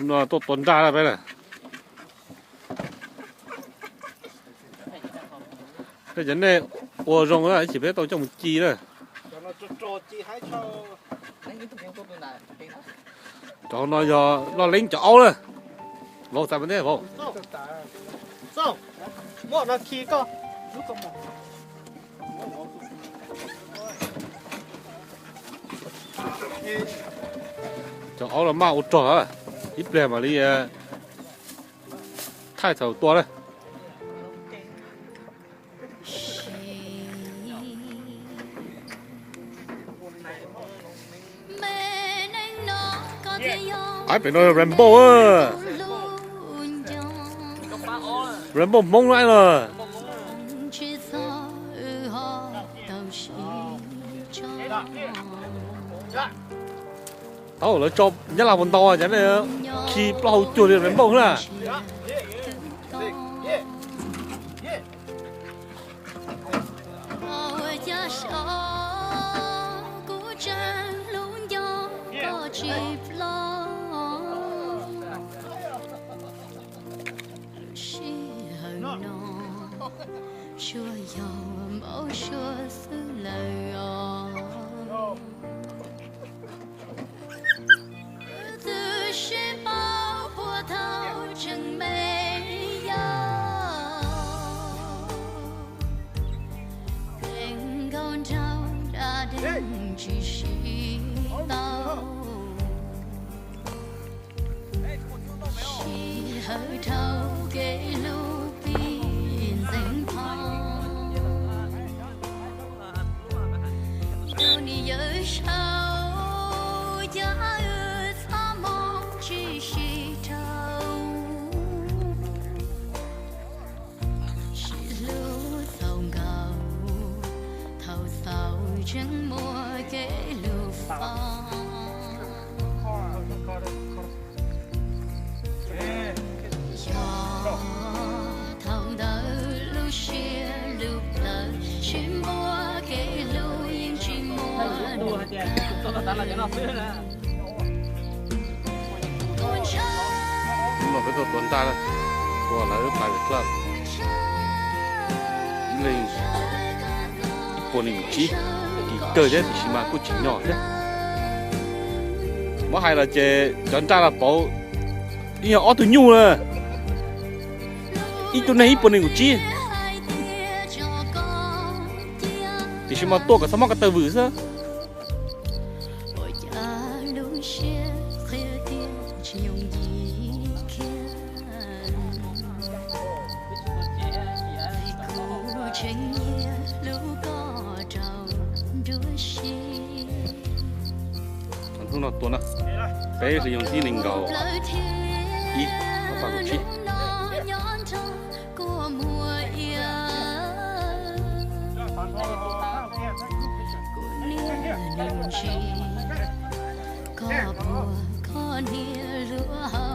No tuaj tua nraj na peb na. Tej cov nej ua zoo na, ib chim peb tau coj mus ci na. Cov no yog loj leeb cov aub na. Vauv xav mas thiab vauv. Cov aub los maj ua rog, ib pliag mam li thaij thaum tua na. Pem no rainbow, rainbow Hmoob no no. Tau lawv tso Nyab Laj puas ntau, cov nej khi plaub hau cuag li rainbow na. Sij hawm no suab yog npaum suab xwb lawm os. Twb sib paub puag thaum tseem me yau, nkaus nraug da deeg tsis sib tau. Sij hawm dhau kev hlub pib ntxeev phoov. Tus nim yawm saub cas wb txhob moo tsis sib dhau. Sib hlub txaus nkaus, thaum xaus tseem muaj kev hlub fab. Yog thaum ntawd lub siab lub plawv sib npuab kev hlub yeej tsis muaj nws kawg. Hnub no peb tuaj tua nraj, tua lawv Private Club, ib leeg puas nees nkaum tsib, kim kawg thiab tiam sis mas kuj tsim nyog thiab. Muab hais los ces cov nraj los pauv ib yog ob tug nyuj na, ib tug neeg ib puas nees nkaum tsib, tiam sis mas tua kom txhob mob ko taw vwm xwb. Hnub no tua na, peb hlis nyoog thib nees nkaum ib, ob phav kaum tsib. Koj puas koj niam hluas hauv